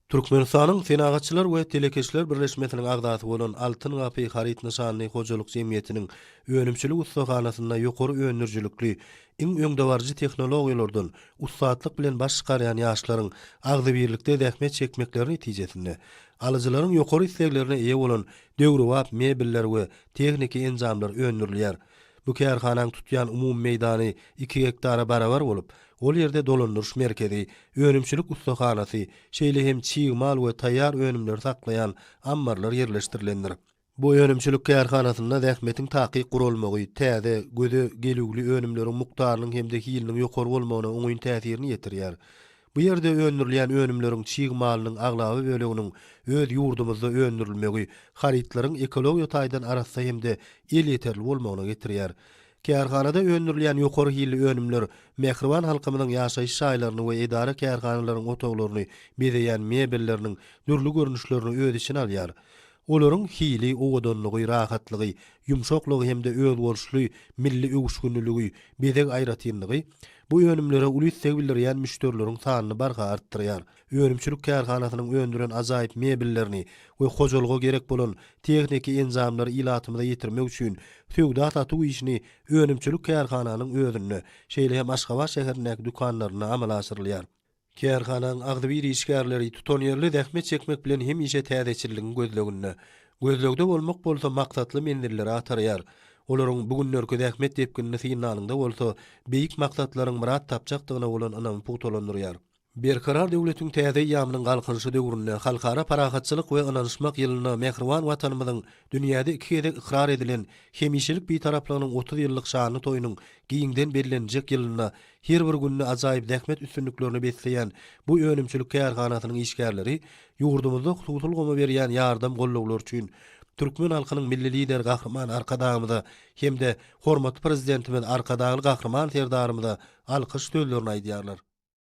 Türkmenistanyň Senagatçylar we telekeçiler birleşmesiniň agzasy bolan Altyn gapy haryt nyşanly hojalyk jemgyýetiniň önümçilik ussahanasynda ýokary öndürijilikli, iň öňdebaryjy tehnologiýalardan ussatlyk bilen baş çykarýan ýaşlaryň agzybirlikde zähmet çekmekleri netijesinde, alyjylaryň ýokary isleglerine eýe bolan döwrebap mebeller we tehniki enjamlar öndürilýär. Bu kärhanaň tutýan umumy meýdany iki gektara barabar bolup, ol ýerde dolandyryş merkezi, önümçilik ussahanasy, şeýle hem çig mal we taýýar önümleri saklaýan ammarlar ýerleşdirilendir. Bu önümçilik kärhanasynda zähmetiň takyk guralmagy, täze, göze gelüwli önümleriň mukdarynyň hem-de hiliniň ýokary bolmagyna oňyn täsirini ýetirýär. Bu ýerde öndürilýän önümleriň çig malynyň aglaba böleginiň öz ýurdumyzda öndürilmegi harytlaryň ekologiýa taýdan arassa hem-de elýeterli bolmagyna getirýär. Kärhanada öndürilýän ýokary hilli önümler mähriban halkymyzyň ýaşaýyş jaýlaryny we edara-kärhanalaryň otaglaryny bezeýän mebelleriniň dürli görnüşlerini öz içine alýar. Olaryň hili, owadanlygy, rahatlygy, ýumşaklygy hem-de özboluşly milli öwüşginliligi, bezeg aýratynlygy bu önümlere uly isleg bildirýän müşderileriň sanyny barha artdyrýar. Önümçilik kärhanasynyň öndüren ajaýyp mebellerini we hojalyga gerek bolan tehniki enjamlary ilatymyza ýetirmek üçin söwda-satuw işini önümçilik kärhananyň özünde, şeýle hem Aşgabat şäherindäki dükanlarynda amala aşyrylýar. Kärhananyň agzybir işgärleri tutanýerli zähmet çekmek bilen hemişe täzeçilligiň gözleginde. Gözlegde bolmak bolsa maksatly menzillere atarýar. Olaryň bu günlerki zähmet depginini synlanyňda bolsa, beýik maksatlaryň myrat tapjakdygyna bolan ynamy pugtalandyrýar. Berkarar döwletiň täze eýýamynyň Galkynyşy döwründe, Halkara parahatçylyk we ynanyşmak ýylynda mähriban Watanymyzyň dünýäde iki gezek ykrar edilen hemişelik Bitaraplygynyň 30 ýyllyk şanly toýunyň giňden belleniljek ýylynda her bir gününi ajaýyp zähmet üstünliklerine besleýän bu önümçilik kärhanasynyň işgärleri ýurdumyzda hususy ulgama berýän ýardam-gollawlary üçin türkmen halkynyň Milli Lideri Gahryman Arkadagymyza hem-de hormatly Prezidentimiz Arkadagly Gahryman Serdarymyza alkyş sözlerini aýdýarlar.